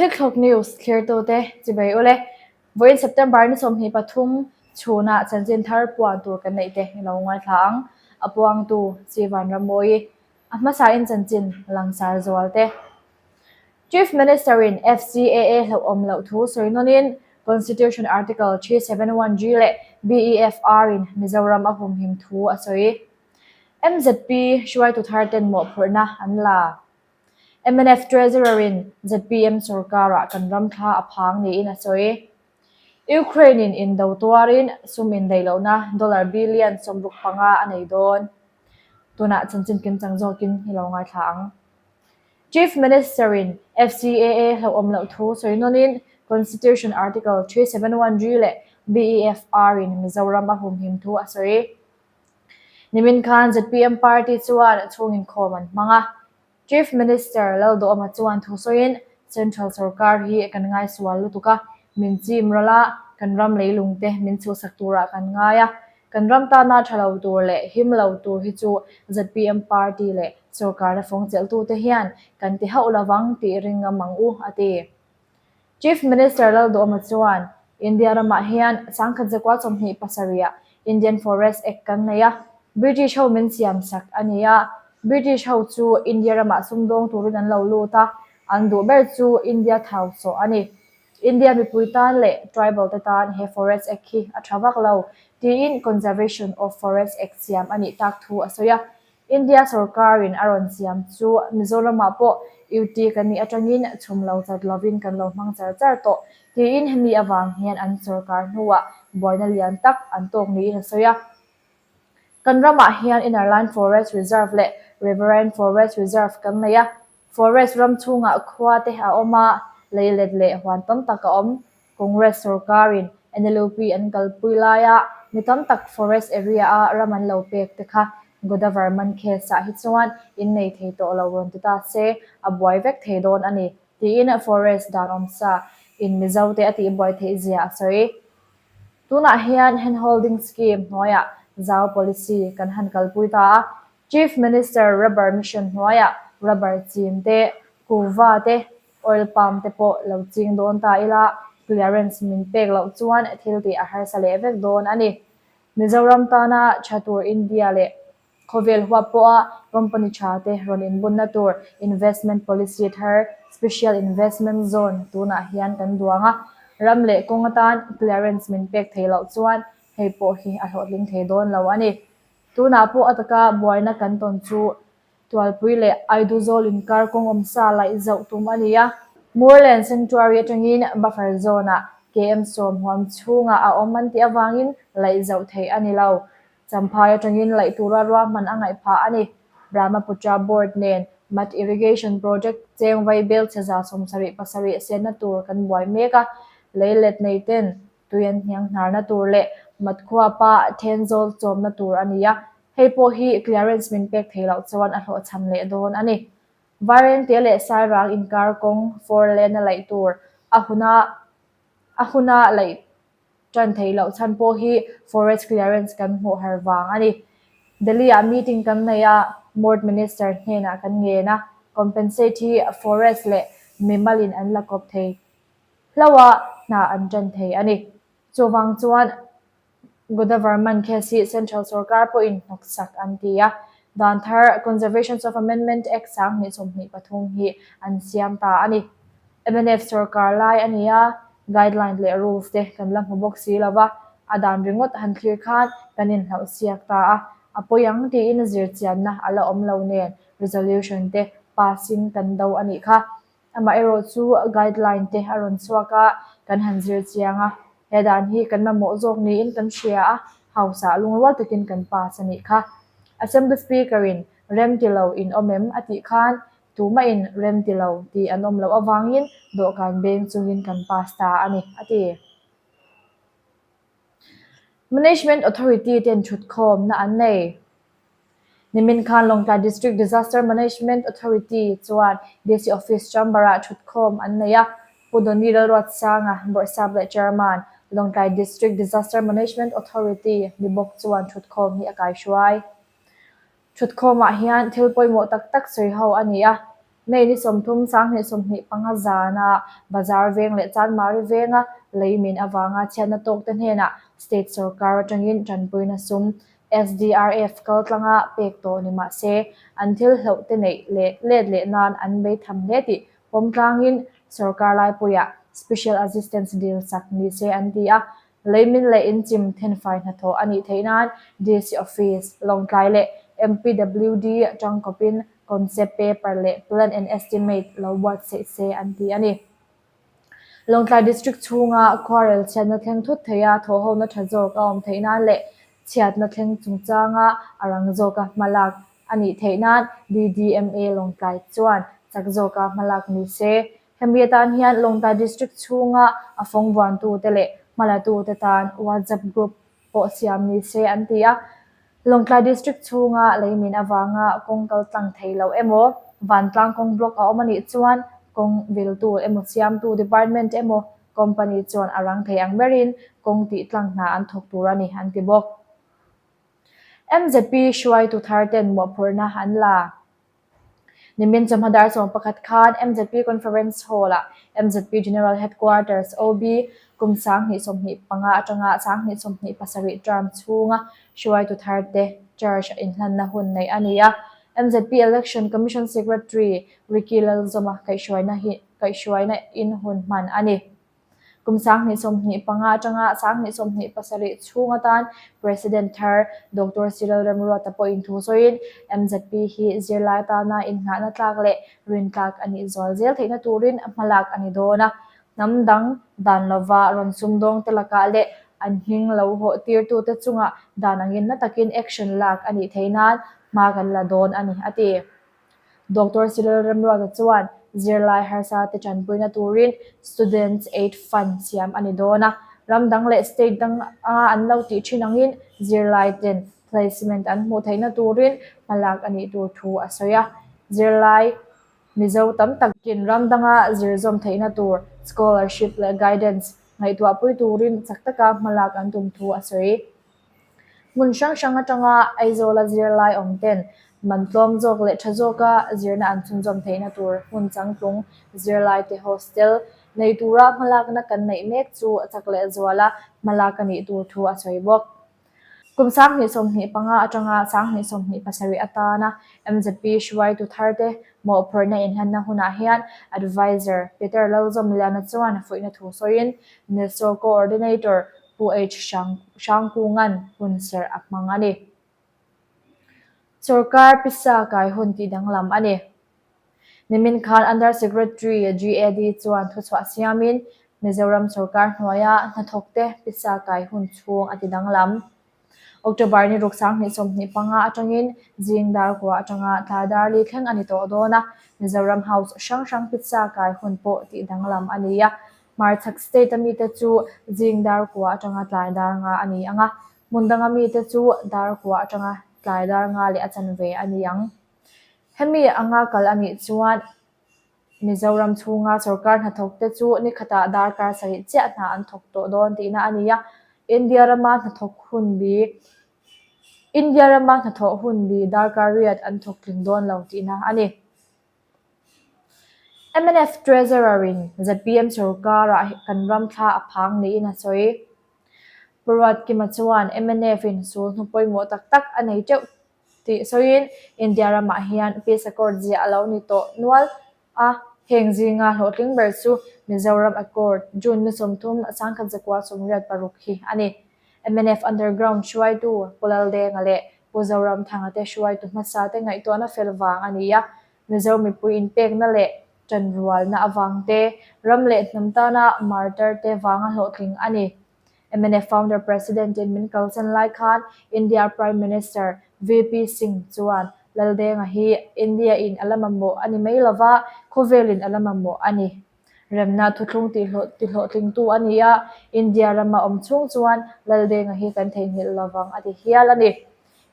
Thilthlawk News thlirtute chibei ule. Vawiin September ni 23 chhunah chanchin thar puan tur kan neih te i lo ngaithla ang. A puangtu Chi Vanrammawi. A hmasain chanchin langsar zual te. Chief Minister-in FCAA hlauhawm loh thu sawi nawnin Constitution Article 371G leh BEFR-in Mizoram a humhim thu a sawi. MZP hruaitu thar ten mawhphurhna an la. Mnf Treasurer-in zpm sorkarah kan ram thla a phang niin a sawi. Ukraine-in indo tuarin sum indaih lohna dollar billion 65 a nei dawn. Tunah chanchin kimchang zawkin i lo ngaithla ang. Chief Minister-in FCAA hlauhawm loh thu sawi nawnin Constitution Article 371G leh BEFR-in Mizoram a humhim thu a sawi. Nimin khan zpm party chuan chhung inkhawm an hmang a. Chief Minister Lalduhawma chuan thu sawiin, Central sorkar hi kan ngaisual lutuk a, min chim ral a, kan ram leilung te min chhuhsak turah kan ngai a. Kan ram tana tha lo tur leh him lo tur hi chu zpm party leh sorkarna fawng chelhtute hian kan ti hauh lovang tih ring ngam ang u, a ti. Chief Minister Lalduhawma chuan, India ramah hian 1927-ah Indian Forest Act kan nei a, British ho min siam sak a ni a. British ho chu India ramah sumdawng turin an lo lut a, an duh ber chu India thau sawh a ni. India mipui tan leh tribal te tan he Forest Act hi a tha vak lo, tiin Conservation of Forest Act siam a nih tak thu a sawi a. India sorkarin a rawn siam chu Mizoramah pawh UT kan nih atangin chhum lo chat lovin kan lo hmang char char tawh tiin hemi avang hian an sorkar hnuah buaina lian tak an tawk niin a sawi a. Kan ramah hian Inner Line Forest Reserve leh Riverine Forest Reserve kan nei a, Forest ram chhungah khua te a awm a, leilet leh huan tam tak a awm. Congress sorkarin NLUP an kalpui laia mi tam tak forest area-a ram an lo pek te kha Godavarman case-ah hi chuan innei thei tawh lo rawn ti ta se, a buai vek thei dawn a ni, tiin forest dan awmsa in Mizote a tihbuai theih zia a sawi. Tunah hian handholding scheme hnuaiah zau policy kan han kalpui ta a, Chief Minister Rubber Mission hnuaiah rubber chin te, kuhva te, oil palm te pawh lo ching dawn ta ila, clearance min pek loh chuan thil tih a harsa leh vek dawn a ni. Mizoram tana tha tur India leh khawvel huap pawha company tha te rawn inbunna tur investment policy thar Special Investment Zone tunah hian kan duang a, ram leh kawng atan clearance min pek theih loh chuan hei pawh hi a hlawhtling thei dawn lo a ni. Tunah pawh a taka buaina kan tawn chu Tualpui leh Aiduzawl inkar kawng awmsa laih zauh tum a ni a. Murlen Sanctuary atangin buffer zone-ah KM sawm huam chhungah a awm an tih avangin laih zauh theih a ni lo. Champhai atangin laih tura ruahman a ngaih phah a ni. Brahmaputra Board nen Mat Irrigation Project cheng vai bel chhe 77 senna tur kan buai mek a, leilet nei ten Tui an hniang hnarna tur leh Matkhuapa Thenzawl chawmna tur a ni a, hei pawh hi clearance min pek theih loh chuan a hlawhchham leh dawn a ni. Vairengte leh Sairang inkar kawng four lane a laih tur a huna a huna laih tan theih loh chhan pawh hi forest clearance kan hmuh har vang a ni. Delhi-ah meeting kan nei a, Mord Minister hnenah kan ngen a, compensate hi forest leh mimalin an la kawp thei. Hlauha hna an ṭan thei a ni. Chuvang chuan Godavarman case hi Central sorkar pawhin hnawksak an ti a, dan thar Conservations of Amendment Act 2023 hi an siam ta a ni. Mnf sorkar lai a ni a, guideline leh rules te kan la hmu bawk si lo va, a dan ringawt han thlir khan kan inhlauh siak ta a, a pawi ang tiin zirchianna a la awm lo nen resolution te pass in kan do a nih kha. Amaherawh chu guideline te a rawn chhuak a, kan han zir chiang a, he dan hi kan mamawh zawk niin kan hria a, House ah lungrual takin kan pass a nih kha. Assembly Speaker in rem ti lo in awm em a tih khan tumahin rem ti lo tih an awm loh avangin dawhkan beng chungin kan pass ta a ni, a ti. Management Authority ten thutkhawmna an nei. Nimin khan Lawngtlai District Disaster Management Authority chuan DC Office Chamber-ah thutkhawm an nei a, Pu Donny Lalruatsanga, Bawrhsap leh Chairman, Lawngtlai District Disaster Management Authority ni bawk chuan thutkhawm hi a kaihruai. Thutkhawmah hian thil pawimawh tak tak sawi ho a ni a. May ni 30 2025 zana Bazar veng leh Chanmari venga lei min avanga chhiatna tawkte hnenah state sorkar atangin tanpuina sum SDRF kaltlanga pek tawh ni mah se, an thil hlauhte neih leh let leh nan an bei tham hle tih pawm tlangin sorkar laipuiah Special Assistance dil sak ni se an ti a, Leimin leh inchim thenfai hnathawh a nih theih nan DC Office, Lawngtlai leh MPWD tangkawpin concept paper leh plan and estimate lo buatsaih se an ti a ni. Lawngtlai District chhunga khuarel chhiatna thleng thut theia thawhhona tha zawk a awm theih nan leh chhiatna thleng chungchanga a rang zawka hmalak a nih theih nan DDMA Lawngtlai chuan chak zawka hmalak ni se. Hemi atan hian Lawngtlai District chhunga a fawng vuantute leh hmalatute tan WhatsApp group pawh siam ni se an ti a. Lawngtlai District chhunga leimin avanga kawng kal tlang thei lo emaw, vantlang kawng block a awm a nih chuan kawng viltu emaw siamtu department emaw company chuan a rang thei ang berin kawng tih tlang hna an thawk tur a ni an ti bawk. MZP hruaitu thar ten mawhphurhna an la. Nimin chawhma dar 11 khan MZP Conference Hall-ah MZP General Headquarters OB kum 2025 atanga 2027 term chhunga hruaitu tharte charge inhlanna hun neih a ni a. MZP Election Commission Secretary Ricky Lalzawma kaihhruaina in hun hman a ni. Kum 2025 atanga 2027 chhung atan President thar Doctor Cyril Remruata pawhin thu sawiin MZP hi zirlai tana innghahna tlak leh rintlak a nih zual zel theihna turin hmalak a ni dawn a. Hnam dang dan lova rawn sumdawngte lakah leh an hming lo hawh tirtute chungah dan angin na takin action lak a nih theih nan hma kan la dawn a ni, a ti. Doctor Cyril Remruata chuan zirlai harsa te tanpuina turin Students Aid Fund siam a ni dawn a, ram dang leh state danga an lo tih thin angin zirlai ten placement an hmuh theihna turin hmalak a nih tur thu a sawi a. Zirlai Mizo tam takin ram danga zir zawm theihna tur scholarship leh guidance ngaihtuahpui turin chak taka hmalak an tum thu a sawi. Hmun hrang hrang atanga Aizawla zirlai awm ten man tlawm zawk leh tha zawka zirna an chhunzawm theihna tur hmun changtlung zirlaite hostel nei tura hmalakna kan neih mek chu chak leh zuala hmalak a nih tur thu a sawi bawk. Kum 2025 atanga 2027 atana MZP hruaitu tharte mawhphurhna inhlanna hunah hian Adviser Peter Lalzawmliana chuan fuihna thu sawiin NESO Coordinator Pu H. Hrangkunga'n hunserh a hmang a ni. Sorkar pisa kai hun tih danglam a ni. Nimin khan Under Secretary GAD chuan thuchhuah siamin Mizoram sorkar hnuaia hnathawkte pisa kai hun chhung a ti danglam. October ni ruk 2025 atangin zing dar kua atanga tlai dar li thleng a ni tawh dawn a, Mizoram House hrang hrang pisa kai hun pawh tih danglam a ni a. Hmarchhak state a mite chu zing dar kua atanga tlai dar nga a ni ang a, hmun danga mite chu dar kua atanga tlai dar nga leh a chanve a ni ang. Hemi anga kal a nih chuan Mizoram chhunga sorkar hnathawkte chu nikhatah darkar sarih chiah hna an thawk tawh dawn tihna a ni a, India rama hnathawk hun bi India rama hnathawh hun bi darkar riat an thawk tling dawn lo tihna a ni. Mnf Treasurer-in zpm sorkarah kan ram thla a phang niin a sawi. Pu Ruatkima chuan MNF-in sul hnu pawimawh tak tak a nei teuh tih sawiin India ramah hian Peace Accord ziah a lo ni tawh nual a, heng zinga hlawhtling ber chu Mizoram Accord, June ni 30, 1986 hi a ni. Mnf Underground hruaitu Pu Laldenga leh Pu Zoramthanga te hruaitu hmasa te ngaihtuahna fel vang a ni a, Mizo mipui inpekna leh tanrualna avang te, ram leh hnam tana martar te vanga hlawhtling a ni. Mnf Founder President in min kalsan lai khan India Prime Minister VP Singh chuan Laldenga hi India in a la mamawh a ni mai lova, khawvelin a la mamawh a ni. Remna thuthlung tihlawhtlingtu a ni a, India rama awm chhung chuan Laldenga hi kan theihnghilh lovang a ti hial a ni.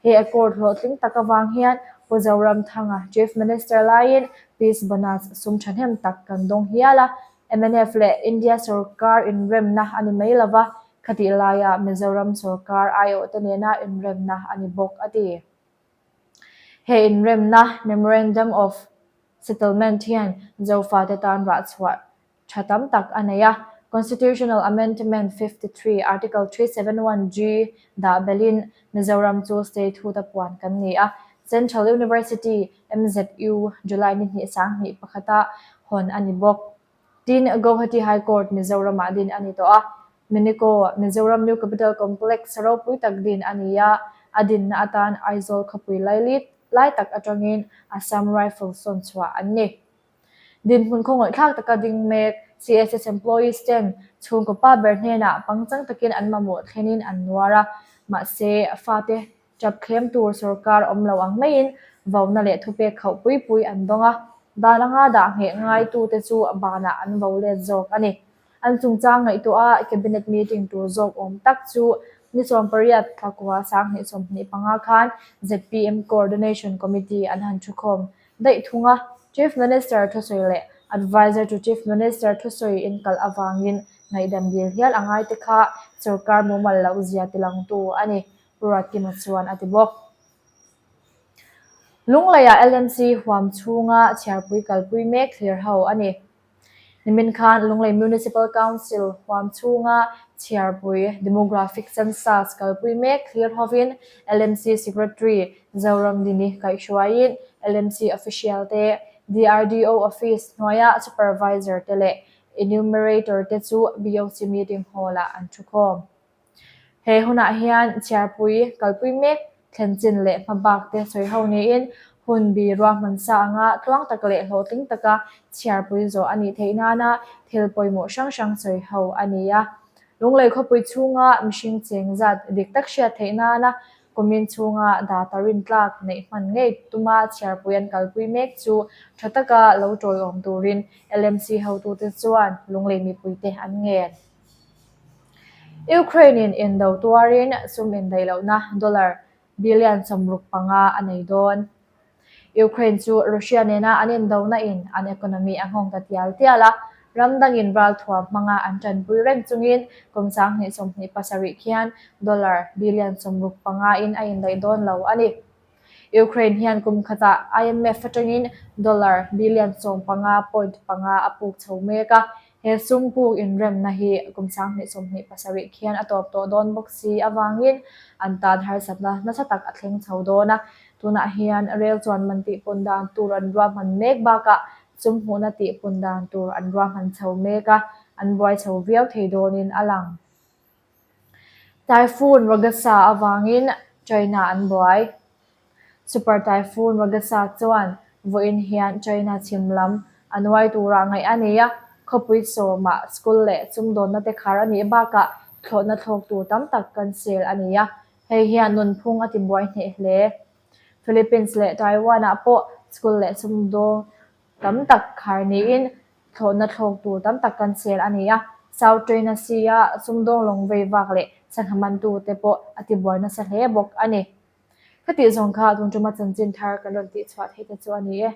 He accord hlawhtling tak avang hian Pu Zoramthanga Chief Minister laiin Peace Bonus sum thahnem tak kan dawng hial a, mnf leh India sorkar inremna a ni mai lova, khatih laia Mizoram sorkar aiawhte nena inremna a ni bawk a ti. He inremna, Memorandum of. Settlement hian Zofate tan rahchhuah tha tam tak a nei a. Constitutional Amendment 53, Article 371G dah belhin Mizoram chu statehood a puan kan ni a. Central University, MZU, July ni hnih 20 pakhata hawn a ni bawk. Tin, Guwahati High Court Mizoramah din a ni tawh a. Minico, Mizoram New Capital Complex ropui tak din a ni a, a dinna atan Aizawl khawpui laili lai tak atangin Assam Rifles sawn chhuah an ni. Dinhmun khawngaihthlak taka ding mek CSS employees ten chhungkaw pa ber hnenah pangchang takin an mamawh thlenin an nuar a, mahse fate tap thlem tur sorkar awm lo ang maiin vona leh thupek khauh pui pui an dawng a, dan anga dah ngheh ngaitute chu banah an vo let zawk a ni. An chungchang ngaihtuah a Cabinet meeting tur zawk awm tak chu ni 18 thla 2025 khan zpm Coordination Committee an han thukhawm daih thung a, Chief Minister thusawi leh Adviser to Chief Minister thusawi inkalh avangin ngaihdam dil hial a ngai te kha sorkar mumal loh zia tilangtu a ni, Pu Ruatkima chuan a ti bawk. Lungleiah LMC huam chhunga chhiarpui kalpui mek thlir ho a ni. Nimin khan Lunglei Municipal Council huam chhunga chhiarpui Demographic Census kalpui mek thlir hovin LMC Secretary Zoram Dini kaihhruaiin LMC Official te, DRDO Office hnuaia Supervisor te leh Enumerator te chu BOC Meeting Hall-ah an thukhawm. He hunah hian chhiarpui kalpui mek thlen chin leh hmabak te sawi ho niin hun bi ruahman sa anga tluang tak leh hlawhtling taka chhiarpui zawh a nih theih nana thil pawimawh hrang hrang sawi ho a ni a. Lunglei khawpui chhunga mihring cheng zat dik tak hriat theih nana kumin chhunga data rintlak neih hman ngei tuma chhiarpui an kalpui mek chu tha taka lo tawiawm turin LMC hotute chuan Lunglei mipuite an ngen. Ukraine-in indo tuarin sum indaih lohna dollar billion 65 a nei dawn. Ukraine chu Russia nena an indona in an economy a nghawng ta tial tial a, ram dangin ralthuam hmanga an tanpui reng chungin kum 2027 khian dollar billion 65 in a indaih dawn lo a ni. Ukraine hian kum khatah IMF atangin dollar billion 15.5 a puk chho mek a, he sum puk inremna hi kum 2027 khian a tawp tawh dawn bawk si avangin an tan harsatna nasa tak a thleng chho dawn a. Tunah hian rel chuan man tihpun dan tur an ruahman mek bakah sum hmuhna tihpun dan tur an ruahman chho mek a, an buai chho viau thei dawnin a lang. Typhoon Ragasa avangin China an buai. Super Typhoon Ragasa chuan vawiin hian China chhim lam a nuai tura ngaih a nei a, khawpui sawmah school leh sumdawnna te khar a nih bakah thlawhna thlawk tur tam tak cancel a ni a, hei hian nunphung a tibuai hneh hle. Philippines leh Taiwan-ah pawh school leh sumdawng tam tak khar niin Thlawhna thlawk tur tam tak kan sel a ni a, South China Sea-a sumdawng lawng vei vak leh sangha mantute pawh a tibuai nasa hle bawk a ni. Khatih zawng kha tun tuma chanchin thar kan rawn tihchhuah theih te chu a ni e.